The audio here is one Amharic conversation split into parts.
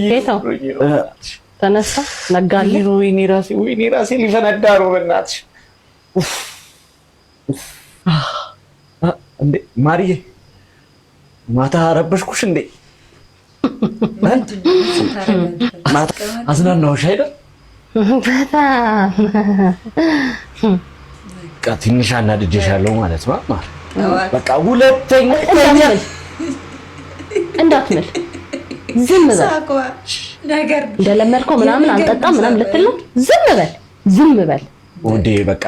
ጌታው ተነሳ፣ ነጋልህ። ወይኔ ራሴ፣ ወይኔ ራሴ ሊፈነዳ ነው። በእናትሽ እንዴ ማርዬ፣ ማታ ረበሽኩሽ እንዴ? ማታ አዝናናሁሽ አይደል? በጣም። በቃ ትንሽ አናድጄሻለሁ ማለት ነው። ማር በቃ ሁለተኛ እንዳትምል፣ ዝም በል። ሳቋ ነገር እንደለመድከው ምናምን የነገር አልጠጣም ምናምን ልትል ነው። ዝም በል፣ ዝም በል። ውዴ በቃ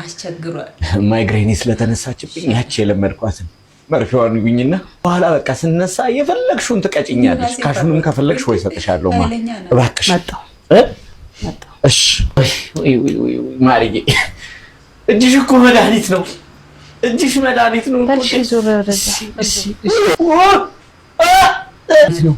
አስቸግሯል። ማይግሬኔ ስለተነሳችብኝ ያቺ የለመድኳትን መርፌዋን ይጉኝና በኋላ በቃ ስነሳ የፈለግሽውን ትቀጭኛለሽ። Cash ኡንም ከፈለግሽ ወይ እሰጥሻለሁ። ማ ኃይለኛ ነው። እባክሽ። መጣሁ። እ? መጣሁ። እሺ። ወይ ወይ ወይ ወይ ማርዬ፣ እጅሽ እኮ መድኃኒት ነው። እጅሽ መድኃኒት ነው። በል እሺ፣ ዞር ወደዛ። እሺ እሺ። ኦ! አ! ነው።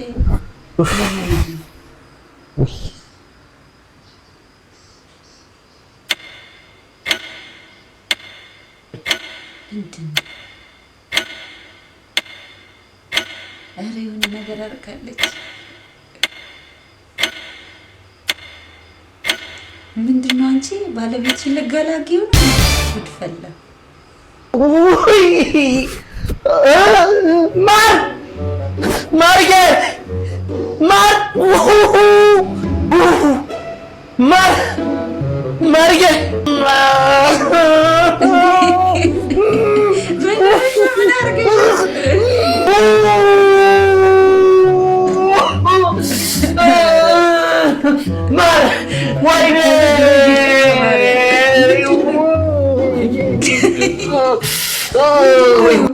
ምንድን ነው? ኧረ የሆነ ነገር አድርጋለች። ምንድን ነው አንቺ ባለቤትሽን ልገላጊው ነው? ጉድ ፈላ። ውይ! ማር፣ ማርዬ፣ ማር፣ ማር፣ ማርዬ። ምን አድርገሽ? ማር፣ ወይኔ!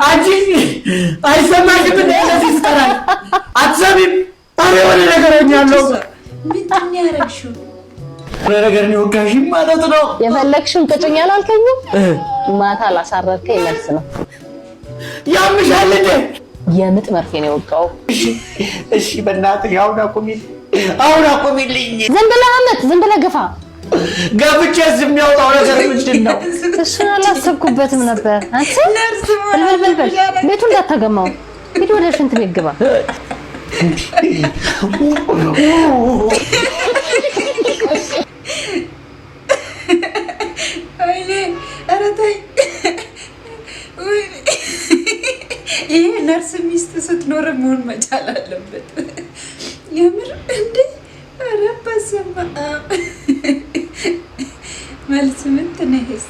አንቺ አይሰማሽም? እንደ እንደዚህ ስጠራሽ አትሰሚም? ኧረ የሆነ ነገር ሆኛለሁ። ምንድን ነው ያደረግሽው? የሆነ ነገር ነው የወጋሽኝ ማለት ነው። የፈለግሽውን ቅጭኝ አላልከኝም? ማታ ላሳረርከኝ መልስ ነው። ያምሻል እንዴ? የምጥ መርፌ ነው የወጋው። እሺ እሺ፣ በእናትሽ አሁን አቁሚልኝ፣ አሁን አቁሚልኝ። ዝም ብለህ አመት፣ ዝም ብለህ ግፋ። ገብቼስ የሚያወጣው ነገር ምንድን ነው? እሱን አላሰብኩበትም ነበር። አንተ ነርስ በል በል በል፣ ቤቱ እንዳታገማው። ሂድ ወደ ሽንት ቤት ግባ። ወይኔ፣ ኧረ ተይ። ወይኔ፣ ይሄ ነርስ ሚስት ስትኖር መሆን መቻል አለበት። የምር እንዴ! ኧረ በስመ አብ፣ መልስ ምንት ነው ይሄስ?